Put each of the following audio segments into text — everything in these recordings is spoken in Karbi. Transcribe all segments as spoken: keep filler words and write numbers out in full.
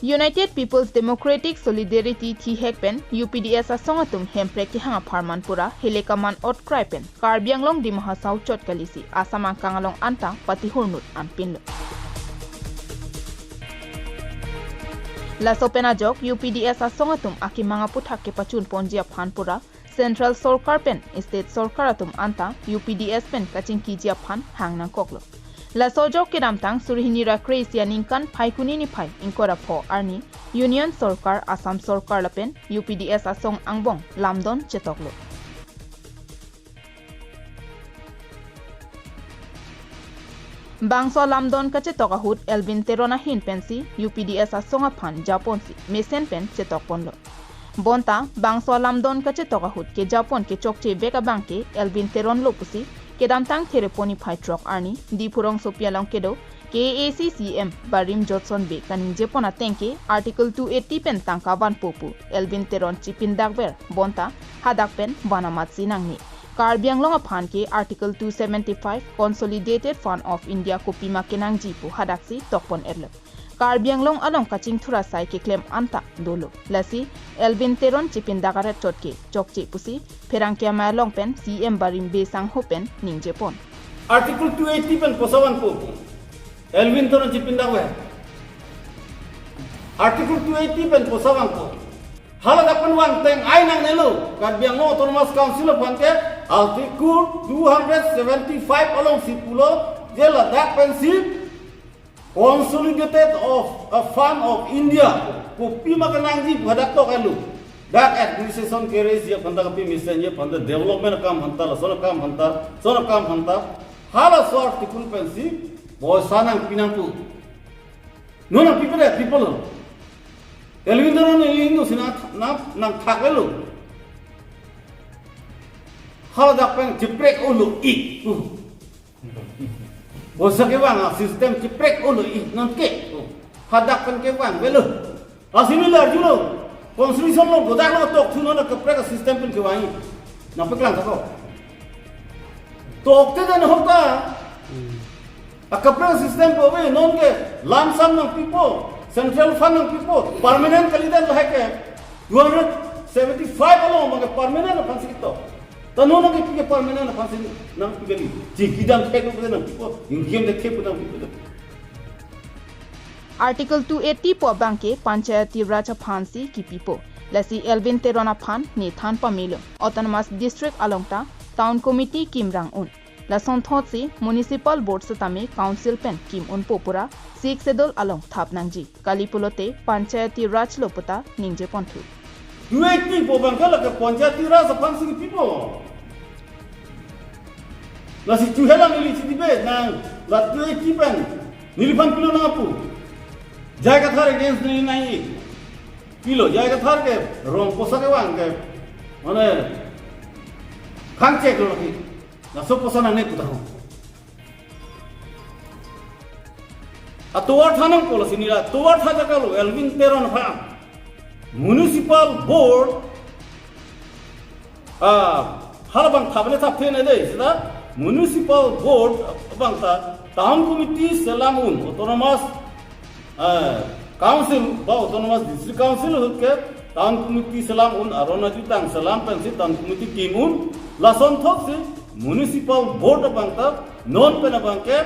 United People's Democratic Solidarity thihek pen U P D S asong atum Hemprek kehang apharman pura Hele Kaman Otkrai pen Karbi Anglong Dima Hasao chot kalisi Assam angkang along anta patihurnut anpinlo. Laso pen ajok U P D S asong atum akemang aputhak kepachun ponji aphan pura Central Sorkar pen State Sorkar atum anta U P D S pen kachingkiji aphan hang nangkoklo. Laso ajok kedamtang suri hini ra kre-isi aningkan Phaikuni niphai ingkoi ra pho arni Union Sorkar, Assam Sorkar lapen U P D S asong angbong lamdon chetoklo. Bangso alamdon kachetok ahut Elwin Teron ahin pensi U P D S asong aphan japonsi mesen pen chetokponlo. Bonta bangso alamdon kachetok ahut kejapon kechokche vek abang ke Elwin Teron lo pusi kedamtang Thereponi phai throk arni Diphu rongsopi along kedo K A A C C M barim Jotson Bey kaningjepon ateng ke Article two eighty pen tangka vanpo pu Elwin Teron chipindakver bonta hadak pen van amatsi nangne. Karbi Anglong aphan ke Article two seventy-five Consolidated Fund of India kopima kenangji pu hadaksi tokpon erlo. Karbi Anglong along kachingthur asai keklem anta dolo. Lasi Elwin Teron chipindak aret chot ke chokche pusi pherangke amei along pen C M barim Bey sangho pen ningjepon. Article two eighty pen posavan po. Elwin Teron chipindakver. Article two eighty pen posavan po. Hala dak pen vangteng ai nangnelo. Karbi Anglong Autonomous Council aphan ke Article two hundred seventy-five alongsi pulo je ladak pensi Consolidated of a Fund of India kopima kenangji pu hadak tok elu. Dak administration keresi aphanta kapi mesenji aphanta development akam aphanta lason akam aphanta lason akam aphanta halaso article pensi poisa nangpi nangpo. Non nangpipe de people. Elwin Teron neli Hindu si nang nang nangthak lelo. Hala dak pen chiprek olo ik. Poisa kevang asystem chiprek olo ik nangke. Hadak pen kevang avelo. Lasi neli arjulo. Constitution along kodak lo tokthu non kaprek asystem pen kevang ik. Nangpeklang thakpo. Tokte den hota. Akaprek asystem pu ave non ke lump sum nangpipo, Central Fund nangpipo, permanent kalidet lahai ke two hundred seventy-five along abang ke permanent aphansi ketok. Ta non nangkepi ke permanent aphansi nangpi kali. Chingki damthek lo ke nangpipo, ingkim damthek pu nangpipo. Article two eighty pu abang ke Panchayati Raj aphansi kipipo. Lasi Elwin Teron aphan ne than pamelo. Autonomous District along ta Town Committee kimrang un. Lasonthotsi Municipal Board setame Council pen kim unpo pura Sixth Schedule along thap nangji. Kali pulote Panchayati Raj lo puta ningjeponthu. Two eighty pu abang ke lake Panchayati Raj aphansi kipipo. Lasi chuhelang ili chiti be nang la two eighty pen neliphan pilo nangpu. J I Kathar against neli nai. Pilo J I Kathar ke rong poisa kevang ke mane khang chek lo lagi. Laso poisa nangne pu tahun. Atovar thanang pola sini la, atovar tha jaka lo, Elwin Teron aphan. Municipal Board, ah, hala abang thap le thap thene dei, seta Municipal Board abang ta Town Committee selam un, Autonomous, ah, Council, ba Autonomous District Council ahut ke Town Committee selam un, aron ajutang selam pensi Town Committee kim un, lasonthotsi Municipal Board abang ta non pen abang ke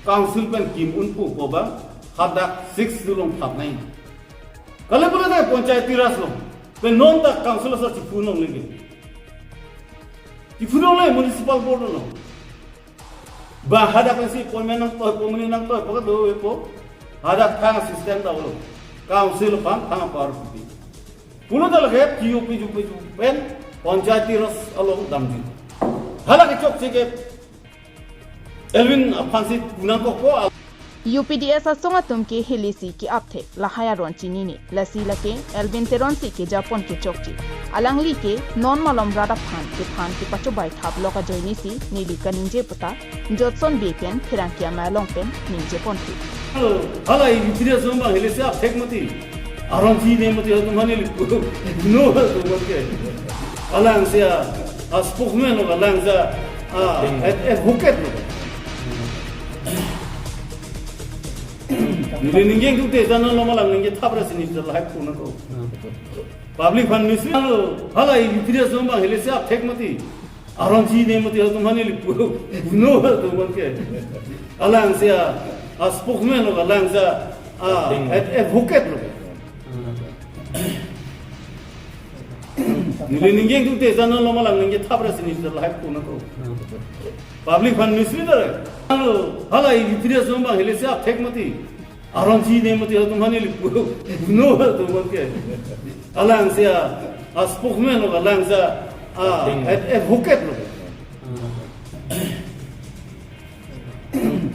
Council pen kim unpo pu abang hadak Sixth Schedule along thap nai. Kali pulote Panchayati Raj lo. Pen non ta Council asar chiphu longle ke. Chiphu longle Municipal Board lo. Ba hadak pensi appointment nangtoi, appointment nangtoi, pakat do epo. Hadak thang system ta lo. Council aphan thang power pipi. Pulo ta lake T U P, T U P, T U P pen Panchayati Raj along damji. Hala ke chokche ke Elwin aphansi pu nangkokpo. U P D S asong atum ke hilisi ke-apthe lahai aron chinine. Lasi lake Elwin Teron si kejapon kechokche. Alangli ke non malom rat aphan kephan kepachobai thap lok ajoinesi neli kaningje puta Jotson Bey pen pherangke amei along pen ningjeponthu. Hala U P D S asong abang hilisi apthek mati. Aron chine mati atum hani lipu. No atum ke. Alangsi a, a spokesman lo, alangsi a, a, ad-, advocate lo. Neli ningjeng thukte, jan non lom alam ningje thapre sini lahai puna ko. Public aphan mislead. Hala i U P D S abang hile se apthek mati. Aron ji ne mati, atum aphan ili pu-, puno atum aphan ke. Alang se a, a spokesman lo, alang se a, a, ad-, advocate lo. Neli ningjeng thukte, jan non lom alam ningje thapre sini lahai puna ko. Public aphan mislead. Hala i U P D S abang hile se apthek mati. Aron ji ne mati, atum aphan ili pu-, puno atum aphan ke. Alang se a, a spokesman lo, alang se a, a, ad-, advocate lo.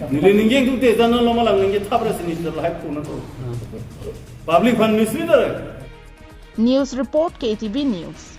Neli ningjeng thukte, jan non lom alam ningje thapre sini lahai puna ko. Public aphan mislead. News report, K T V News.